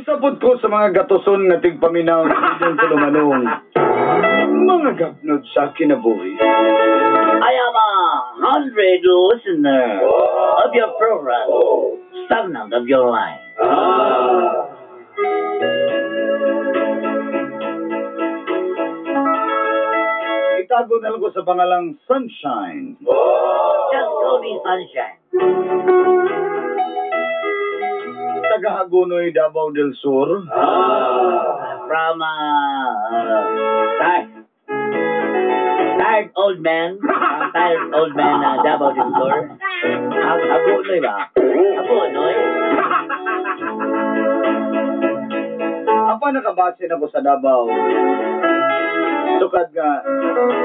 Isa pod ko sa mga gatuson nga tigpaminaw ng inyong tulumanong mga gapnod sa kinabuhi. I am 100 listener of your program, Stagnant of Your Life. Itago na lang ko sa pangalang Sunshine. Just call me Sunshine. Taga Hagonoy, Davao del Sur. From tired old man, from tired old man, Davao del Sur. Hagonoy ba? Hagonoy? Apa nakabase na ko sa Davao. Sukad nga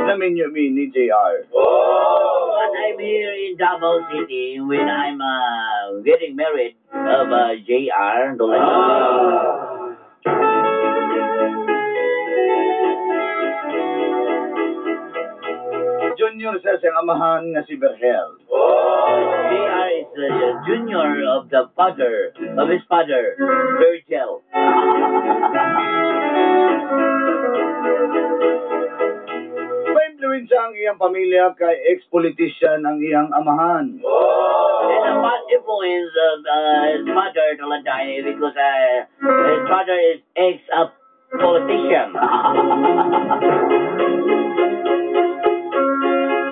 naminyo mi ni JR. But I'm here in Davao City when I'm getting married of JR. Junior sa siyang amahan nga si Berhel. JR is the junior of the father, of his father, Virgil. Maimpluwensya ang iyang pamilya kay ex-politician ang iyang amahan. And the bad influence of his father, Tolanday, because his father is ex-politician.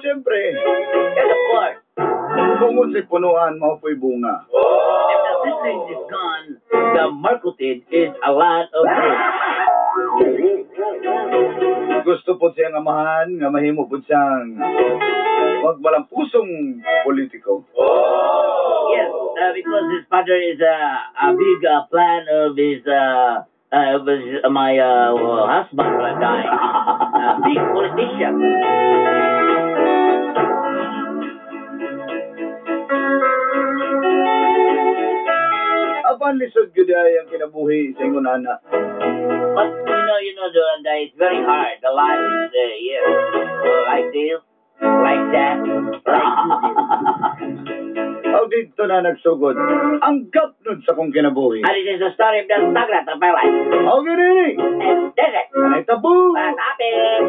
Siyempre, Yes, of course. Kung unsay punuan, mao po'y bunga. If the seedlings is gone, the marketed is a lot of fruit. Gusto po siyang amahan, nga mahimo po siyang wag walang pusong politiko. Yes, because his father is a big plan of his, my husband, Tolanday. A big politician. Apan lisod gyud ay ang kinabuhi sa ingon ana. But you know, Tolanday, it's very hard. The life is yeah, like this, like that, like this. Aw dito na nagsugod ang gapnod sa kong kinabuhi. And it is the story of the stagnant of my life. Aw gini. And that's it. Anay tabo. What happened?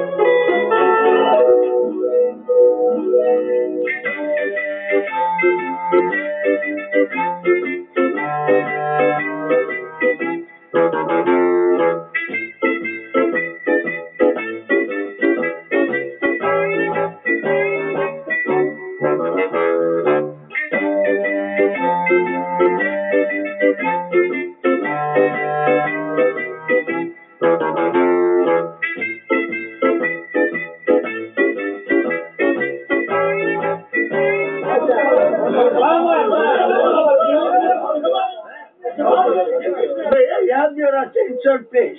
May I have your attention, please?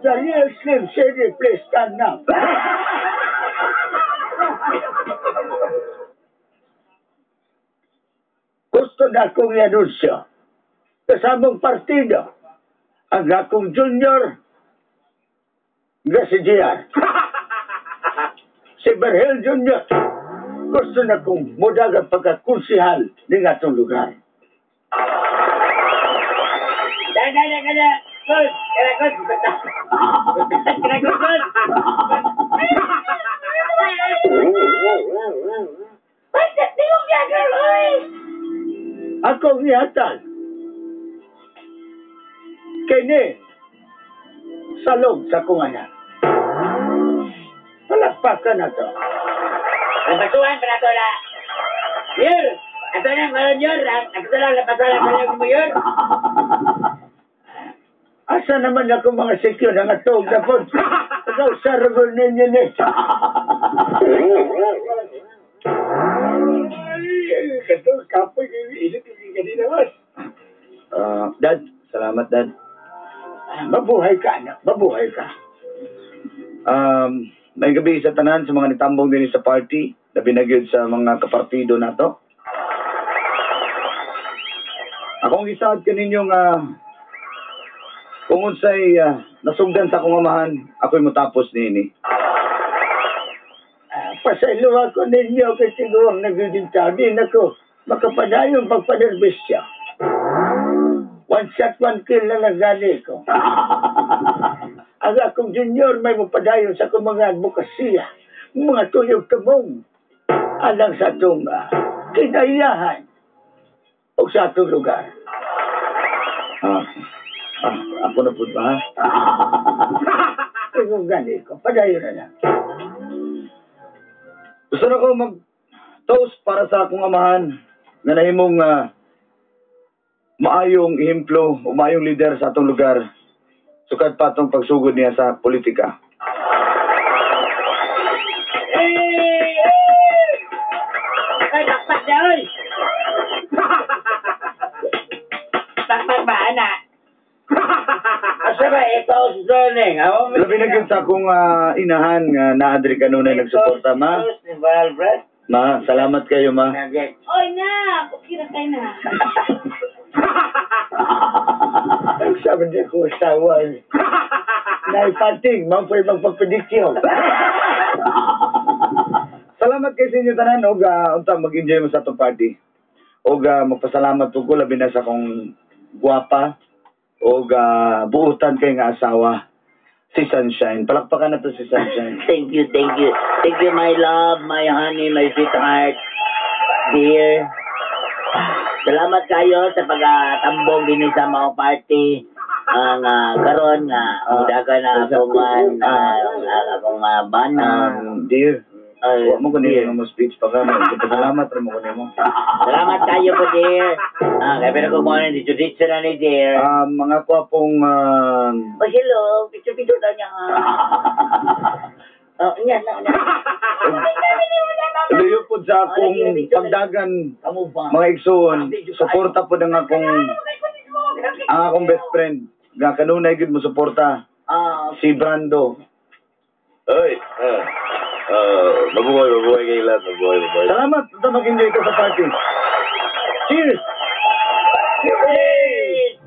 The real Slim Shady, please stand up. Gusto na akong i-anunsyo. Kasamang partido, ang akong junior, nga si JR. Si Berhel Jr. Gusto na kong mudagang pagkakonsihal ng atong lugar. Good. Good. Good. Akong ihatag. Kini, salog sa kong anak. Palakpakan na to. Lapasuhan pa na to na. Yer! Ato na, maron yer. Ato na, lapasuhan na mo yer. Asa naman ako mga sikyo na nga tuog na po. Ikaw sa ragol ninyo ni. Kato, kapoy, init kanina mas. Dad, salamat Dad. Mabuhay ka, anak. Mabuhay ka. May gabi sa tanan sa mga nitambong din sa party, labi na gyud sa mga kapartido nato. Akong gisaad kaninyo nga kung unsay nasugdan sa akong amahan, ako'y motapos niini. Pasaylo ako ninyo kay tiguang nagiging tabi nako makapadayong pagpanerbisya. 1 One shot, one kill na lang gani ko. Ang akong junior may mapadayon sa akong mga advokasya, mga tuyog kamong, alang sa atong kinaiyahan o sa atong lugar. Ako na po ba? Ikaw gani ko, padayon na lang. Gusto na ko mag-toast para sa akong amahan na nahimong maayong ehemplo o maayong lider sa atong lugar. Sukad pa atong pagsugod niya sa politika. Hey! Ay, takpak na, oy! Takpak ba, anak? Asa ba, ikaw si Burning? Labi na gyud sa akong inahan nga naadri kanunay nagsuporta, ma. Ma, salamat kayo, ma. Oy, nak! Okay na kayo na. Ang sabi niya ko asawa, naipating, ma'am, pwede magpagpedikyon. Salamat kay sa inyo tanan og unta mag-enjoy mo sa atong party. Og magpasalamat ko labi na sa akong gwapa og buutan kay nga asawa si Sunshine. Palakpakan na to si Sunshine. Thank you, thank you. Thank you, my love, my honey, my sweetheart. Dear. Salamat kayo sa pag-tambong din sa mga party. Ang karon nga mudagan na akong akong bana. Dear. Ay, wa mo ko niyo mo speech pa ka. Pasalamat ra mo ko nimo. Salamat kayo po, dear. Kaya pero kung mo dito dito na ni dear. Mga kwapong Oh, hello, picture picture daw niya. Oh, niya na na. Luyo po sa akong pagdagan mga igsoon, suporta po ng akong ang akong best friend. Nga kanunay gyud mo suporta si Brando. Oy, mabuhay, mabuhay kayo lahat, mabuhay, mabuhay. Salamat, ito mag-enjoy ka sa party. Cheers! Cheers!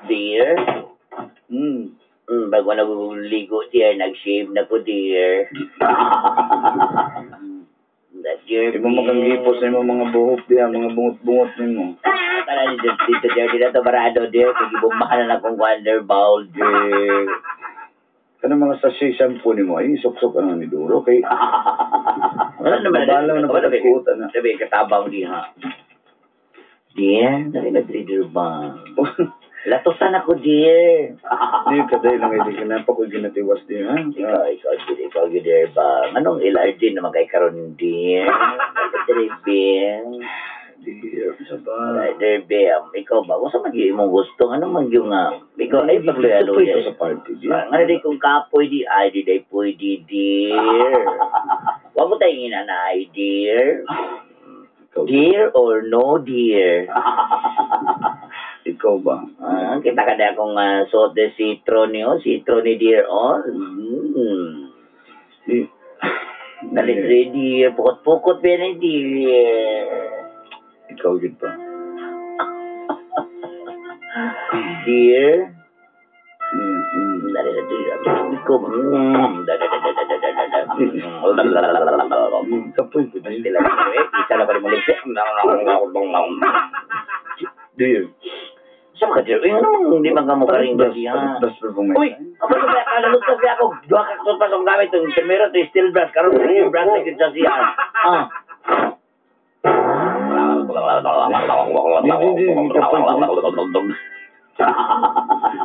Dear? Bago naguligo, dear, nag-shave na ko, dear. Dear, Di mo makanggipos na yung mga buhok, dear, mga bungot-bungot nimo. Tara, dito, dear, dito to barado, dear. Kaya gibumbahan na akong wonder bowl, dear. Kanang mga sachet shampoo nimo, ay, suksok ka naman ni Duro, kay... Wala naman. Mabalaw na pagkuot, ana. Sabi, katabang di, ha? Dear, dali na, dear, ba? Latosan ako, dear. Di ka dahil lang hindi ka na pa ko'y ginatiwas din, ha? Ikaw, dear ba? Anong LRD naman kay karon, dear? Dear, Dear, sa ba? Dear, Bam, ikaw ba? Kung sa mag imong gusto, anong man yung nga? Ikaw ay pagluya-luya. Ito sa party, dear. Nga na kung kapoy di, ay, di, day, pwede, dear. Huwag mo tayong inanay, dear. Dear or no, dear? Ikaw ba? Kita ka na akong suot de citro niyo, citro ni dear, oh. Dali, dear. Pukot-pukot ba yan, dear? Ikaw yun ba? Dear? Dali, dear. Ikaw ba? Kapoy ko, dear. Isa na pa rin muli. Dear. Sa mga dear, uy, ano mang di man ka mo karing ba siya? Brush pa pong may. Uy, kapag ba kalalutas ba ako, duha ka toothbrush akong gamit, itong primero, ito yung steel brush, karon yung brush na kita siya.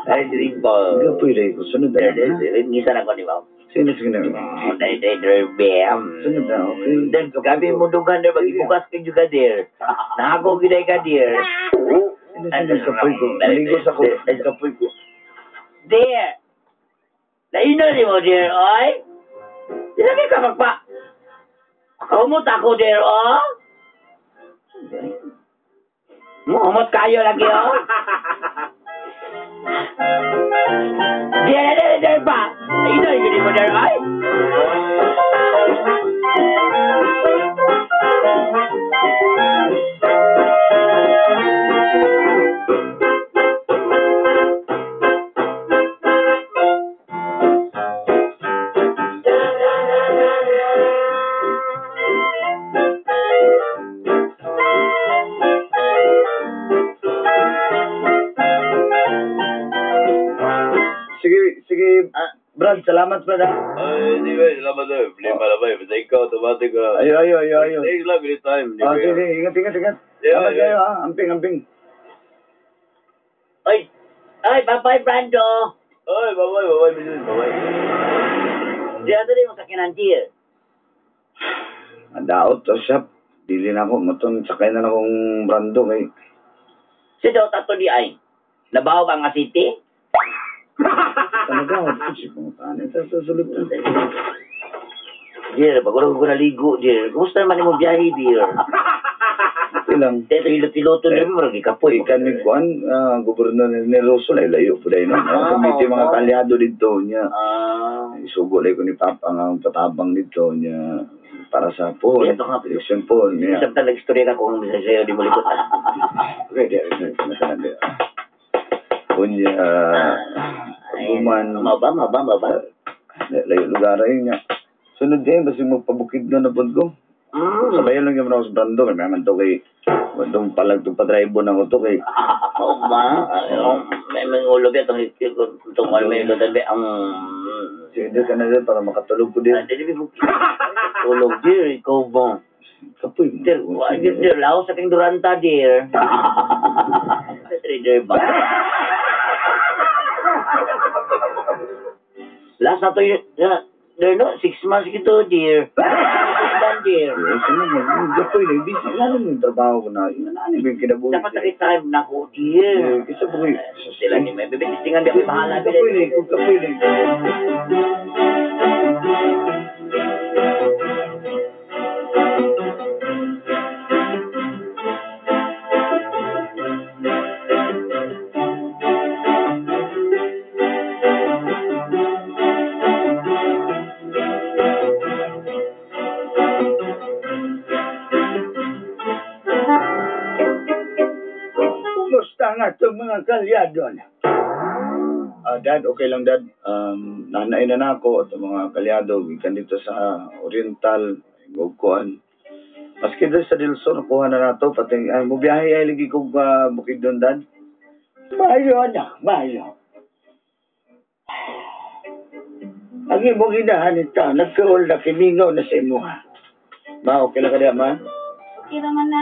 Ay, drink ko. Kapoy rin ko, sunod na. Ngisa na ko, di ba? Sino sige na? Dahil, dahil, bam. Sunod na, okay. Then, gabi mo dugan, der, mag-ibukas ka juga, dear. Nahago giday ka, dear. Kapoy ko. Maligo sa ko. Kapoy ko. Dear! Naino ni mo, dear, oy? Di lagi ka magpa... Humot ako, dear, oh? Humot kayo lagi, oh? Dear, dear, dear pa! Naino ni mo, dear, oy? Brad, salamat Brad ha. Ay, di ba, salamat eh. Problema na ba eh. Basta ikaw, automatic ka. Ayo, ayo, ayo, ayo. Thanks lang, anytime. Di Ah, ba? sige, ingat, ingat, ingat. Yeah, Salamat yeah. kayo ha. Amping, amping. Oy, ay, bye-bye, Brando. Ay, bye-bye, bye-bye, Mrs. Bye-bye. Diyan ito rin mo sa kinantir. Ang daot to siya. Dili na ako. Matun, sakay na na akong Brando kay. Si daw tato di ay. Nabaho ka nga city? Talaga, si pangutana. Ito, susulod na. Dear, bago lang ko naligo, dear. Kumusta naman imong biyahe, dear? Okay lang. Dito hilot-hiloto na mo, marag ikapoy. Ikan ni Kuan, gobernador ni Rosso, layo po dahil. No? Ah, Committee mga oo. kalyado dito niya. Ah, Isugo lang ko ni Papa nga ang patabang dito niya para sa poll. Ito nga. Election poll niya. Isang talaga istorya ka kung sa sayo di mo likot. Okay, di, di, di, di, di. Unya, guman, Maba, maba, maba. layo lugar ayun niya. Sunod din, basta magpabukid na napod ko. Sabayan lang yung ako sa Brando, kay naman to kay, itong palag itong padrive na ko to kay, Oo ba? May mga ulo ba itong itong ano may ulo tabi ang sige ka na din para makatulog ko din. Dili ba tulog dear, ikaw ba? Kapoy mo. Dear, dear, laos sa king Duranta, dear. Trader ba? Last na to yun, dear, no? 6 months ito, dear. Done, dear. Yes, ano mo, kapoy na, busy, lalo mo yung trabaho ko na, yun ano yung kinabuhi. Dapat sakit time na ko, dear. Eh, Kasi po kayo, Sila ni may bibig, tingan di ako bahala. Kapoy na, kapoy na. Kumusta nga itong mga kalyado na? Dad, okay lang Dad. Nanay na na ako at ang mga kalyado gikan dito sa Oriental, Gugkuan. Maski doon sa Del Sur, nakuha na nato pati ay mobiyahe ay lagi kog Bukidnon Dad. Mayo anak, mayo. Ang imong inahan ito, nagkaol na kimingaw na sa imuha. Ma, okay lang ka diya, ma? Okay naman na.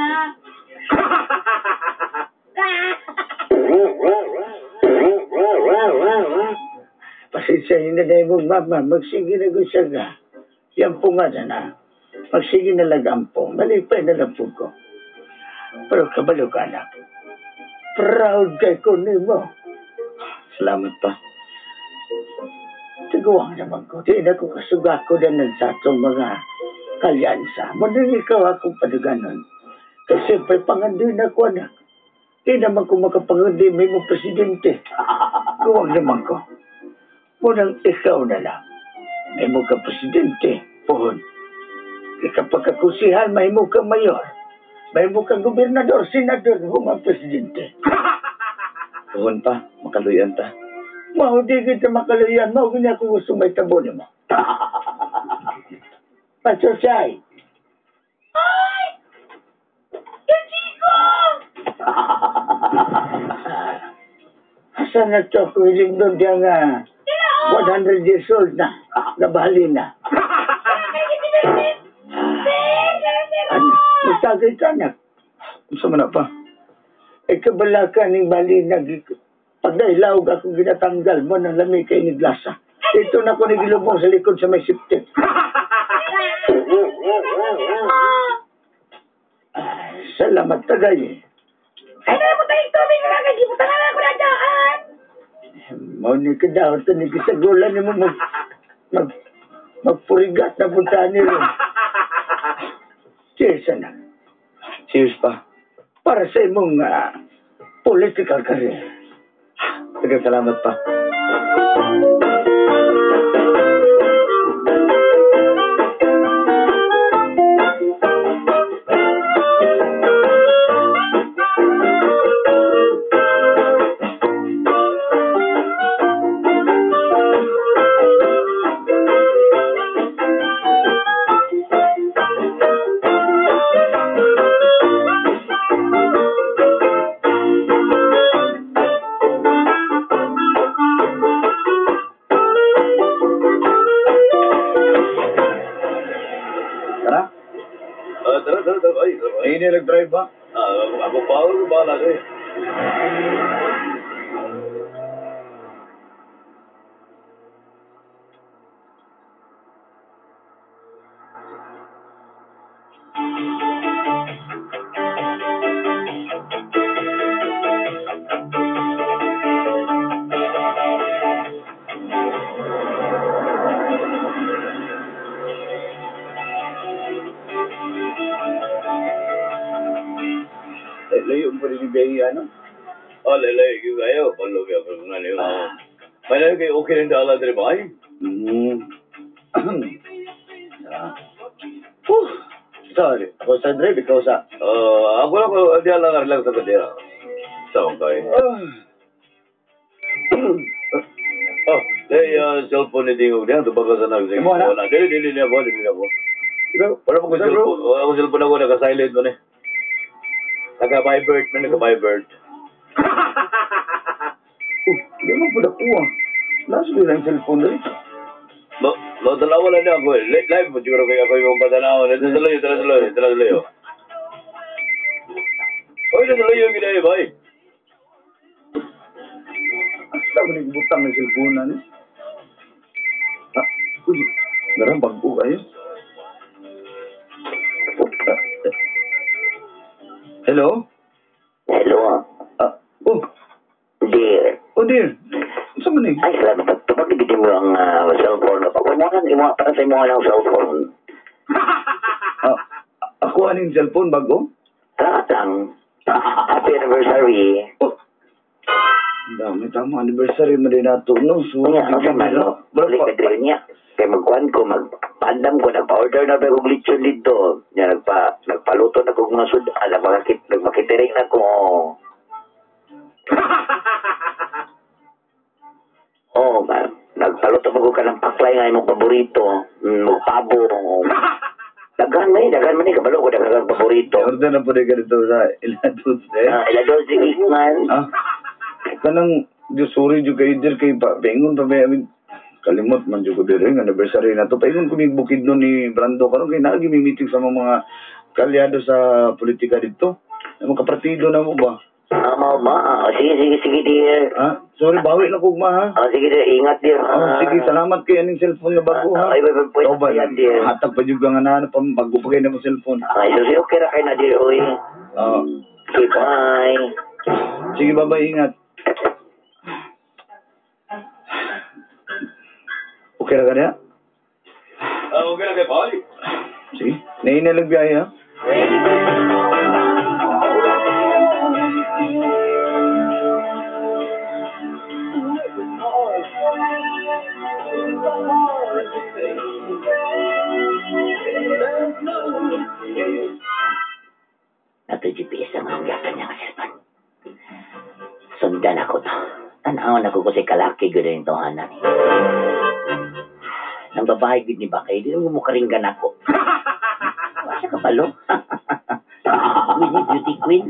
Pasensya na na imong mama, magsige na ko siya nga. Yan po nga na. Magsige na lang ampo, malipay na lang po ko. Pero kabalo ka anak. Proud kay ko nimo. Salamat pa. Tiguang naman ko. Di na ko kasuga ko na sa atong mga kalyansa. Muning ikaw akong paduganon. Kasi pa'y pangandoy na ko anak. Di naman ko makapangandoy may mong presidente. Guwang naman ko. Munang ikaw na lang. May mo ka presidente, pohon. Kapag kakusihal, may mo ka mayor. May mo ka gobernador, senador, humang presidente. Pohon pa, makaluyan ta. Mao di kita makaluyan, mao gini ako gusto may tabo nimo. Pasosay. Ay! Chico! Asa na to ako hiling doon diya nga 100 years old na, nabali na. Ano, magtagay ka anak. Unsa man na pa? E kabala ka ning bali na, pag nailawag ako ginatanggal mo ng lamig kay ni Glasa. Dito na ko nagilubong sa likod sa may sipte. Salamat tagay. Ay, na mo tayong tubig na lang. Gibutan na lang ko na daan. Mao ni ka daw, ito ni kisagulan ni mo magpurigat na punta ni ron. Cheers, anak. Cheers pa. Para sa imong political career. Daghang salamat pa. drive ha. Ah, ako pa ako bahala eh. Eh, layo mo rin yung biyahe, ano? Oh, layo gyud kayo, palo gyud ako nga niyo. May layo kay okay rin dala diri ba? Ah. Whew. Sorry, ako sa drive, ikaw sa... Oh, ako lang ko di lang lang sa kadira. Sa okay. Oh, dai cellphone ni dingog diyan tubaga sa nag. Imo na? Dili dili niya bo, dili niya bo. Ikaw, Wala pa ko Sir, bro? cellphone. Wala ko cellphone ako naka-silent man eh. Naka-vibrate man, naka-vibrate. Oh, di mo po ako ah. Nasa ko lang cellphone rin. No, no dalawa lang niya ako eh. Live mo siguro kaya ako yung patanaw. Dalayo, dalayo, dalayo. Oy, dalayo gid ay bay. Asa mo ni butang ng cellphone na ni? Ah, uy, narang bago kayo. Ah, eh. Hello? Hello, Ah, oh, dear. oh dear. Unsa man ni? Ay, salamat. Tubag mo ang cellphone. Pag imo para sa imo ang cellphone. Ah, ako aning cellphone bago? Tratang. Happy anniversary. Oh. Ang dami tama anniversary mo din nato no. So, Unya, unsa man no? Balik ka diri niya. Kay magkuan ko, magpaandam ko, nagpa-order na ba kog lechon dito. Nya nagpaluto na kog mga sud, nagmakitering na ko. Oh, nagpaluto pa ko ka ng paklay nga imong paborito. Magpabo. Daghan man ni kabalo ko daghan kang paborito. Order na po din ka dito sa Iladus eh. Ah, ila daw sige man. Ah, kanang Diyos sorry jud kayo dir kay pa paingon pa may kalimot man jud ko diri nga anniversary na to. Paingon ko mig bukid no ni Brando karon kay naagi mi meeting sa mga kalyado sa politika dito. Ang mga kapartido na mo ba? Ah, mao ba? Ah, sige, sige, sige, dear. Ah, sorry bawi na kog ma ha. Ah, sige, dear. Ingat, dear. Oh, sige, salamat kay aning cellphone nga bago ha. Ay, ay, ay, Ikaw ba, yan, dear. Hatag pa jud ka nga na pa bago pa kay na mo cellphone. Ay, susi, okay ra kay na, dear, oy. Ah, Okay, bye. sige, bye-bye, ingat. Okay ra ka niya? Ah, okay ra kay bay. Sige, naina lang biyahe ha. Nato GPS ang akong gihatag niya nga cellphone. Sundan ako to. Tanawon ako ko si kalaki gud yung tawhanan ni. Nang babae gud ni ba kay di mo mukaringgan ako. Wa siya kabalo. Queen, beauty queen.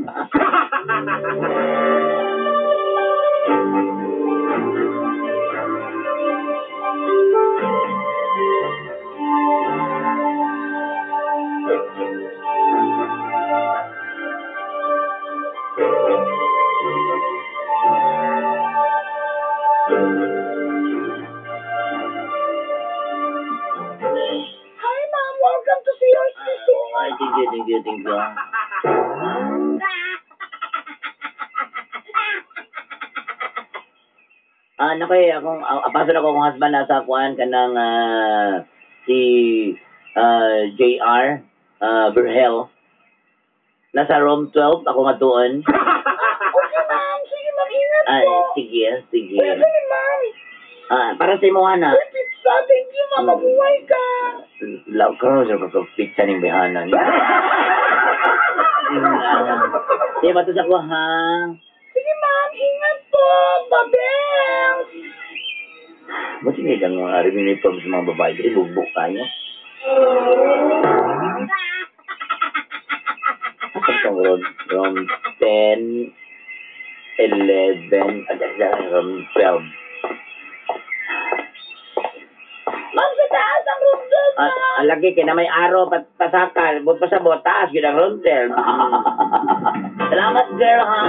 Hi, ma'am. Welcome to CRCC. Ay, thank you, thank you, thank you. Ah, nakoy, akong apaso na ko akong husband nasa kuan kanang si JR Verhel. Nasa room 12 ako nga tuon. Okay, ma'am. Sige, ma'am. Ingat Ay, po. sige, sige. Uy, ano ni ma'am? Ah, para sa imo ana. Uy, pizza. Thank you, ma'am. Mabuhay ka. Love ka sa pag pizza ning bihanan. Sige, bato sa ko ha. Sige, ma'am. Ingat po. Babel. Buti may lang mga uniform sa mga babae. Dili bugbog kayo. Asa itong room? Room 10, 11, room 12. Ma'am, sa taas ang room 12. Ang lagi kay na may araw pat pasakal, but pasabot taas gyud ang frontal. Salamat girl ha.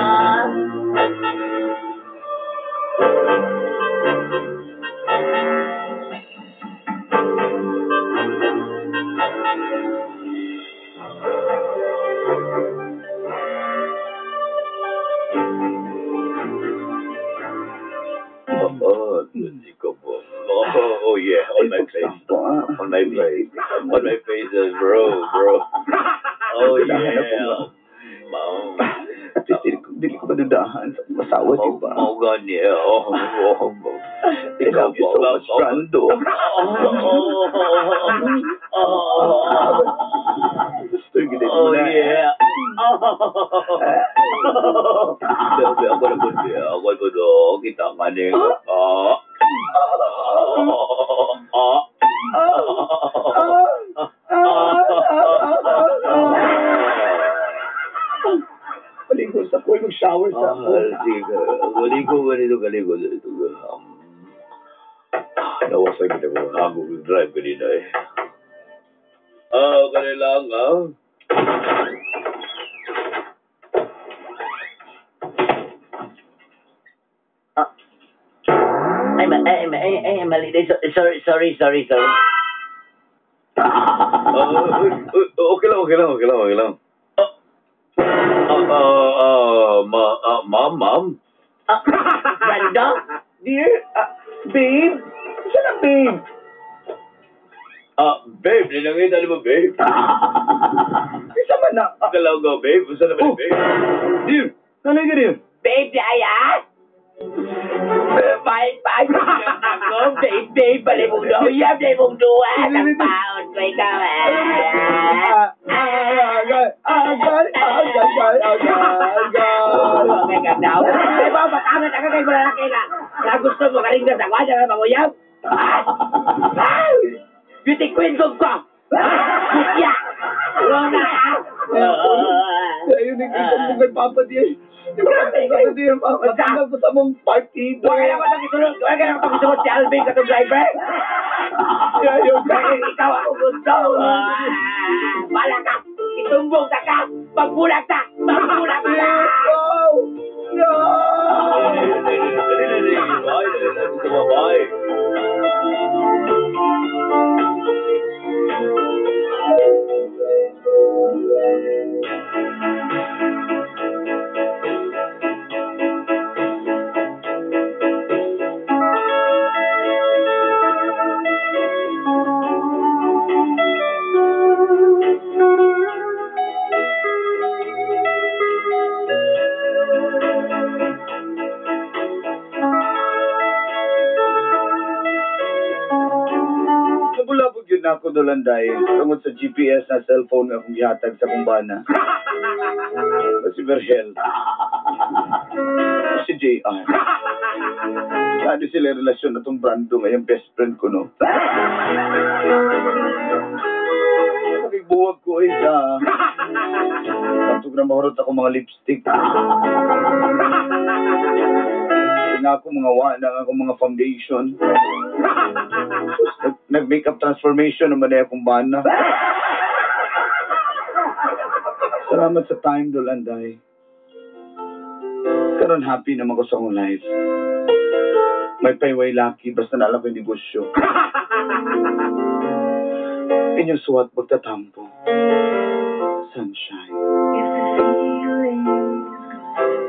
Oh, ikaw po. Oh, yeah, on my face. On my face. On my face, bro, bro. Oh, yeah. Mao. At least, dili ko madudahan sa akong asawa, di ba? Mao gani. Oh, oh, oh. I love you so much, Brando. Oh, Gusto yung ginit mo oh, na. Yeah. Sabi ako na po siya. Ako na po, kita ka ni. Ah. Ah. Paligo sa ko, mag-shower sa ako. Ah, sige. Kaligo ka dito, kaligo dito. Nawasan kita ko. Ako drive kanina eh. Ah, kanilang ah. Ay, ay, ay, ay, mali. Sorry, sorry, sorry, sorry. Okay lang, okay lang, okay lang, okay lang. Ma'am, ma'am. Brando? Dear, babe? Saan ang babe? Babe, ninangita ni mo, babe? Isa man na. Kalaw ka, babe. Saan naman, babe? Dear, nanay ka, dear? Babe, di ay, ah? Bye, bye. Ako, babe, babe, bali mong duwa. Bali mong duwa. Ang paon ko ikaw, ah. Agay, agay, agay, agay, agay. Okay ka daw. Ay ba, matangat ka kay malalaki ka. Na gusto mo karing sa kwan, nga manguyab. Beauty queen ko ko. Butya. Rona, ah. Ayun, nakita mo kay Papa, dear. Di ba, Papa, dear, matanggal ko sa mong party. Wala ka naman pagisulod. Wala ka naman pagisulod si Alvin katong driver. Ayaw, Ikaw ako gusto. Wala ka. Itumbong ta ka. Magbulag ta. Magbulag ta. No! No! Bye. Nabulabog yun ako dolanday tungod sa GPS na cellphone nga akong gihatag sa kumbana. Si Vergel. Si JR. Kaya sila yung relasyon na itong Brando ngayong best friend ko, no? Nakigbuwag ko eh sa... Tantog na mahurot ako mga lipstick. Nga ako mga wana, ako mga foundation. Nag-makeup transformation naman na akong bana. Salamat sa time, Dolanday. Karon happy naman ko sa akong life. May payway lucky, basta naalam ko yung negosyo. Inyong suwat magtatampo. Sunshine. If the feeling is gone,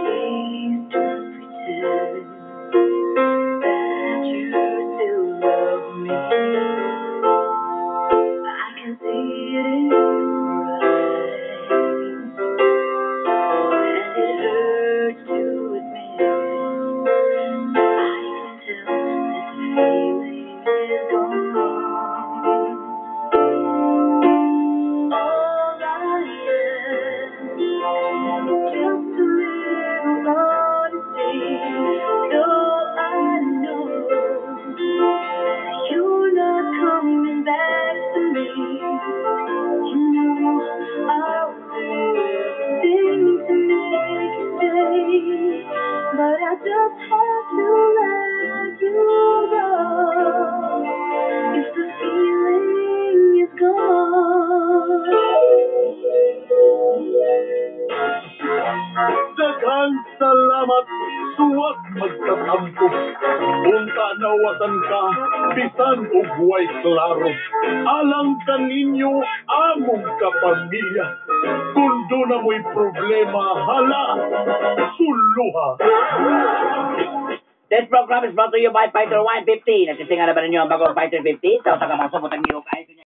please don't pretend that you still love me. I can see it in your eyes, and it hurts to admit. I can tell that the feeling is gone. Daghang salamat, suwat magkatampo. Unta nawatan ka, bisan og way klaro. Alang kaninyo among kapamilya. Kung duna mo'y problema, hala, suluha. This program is brought to you by Fighter 150. Natistingan na ba ninyo ang bagong Fighter 50? Sa usa ka baso, butang niyog ay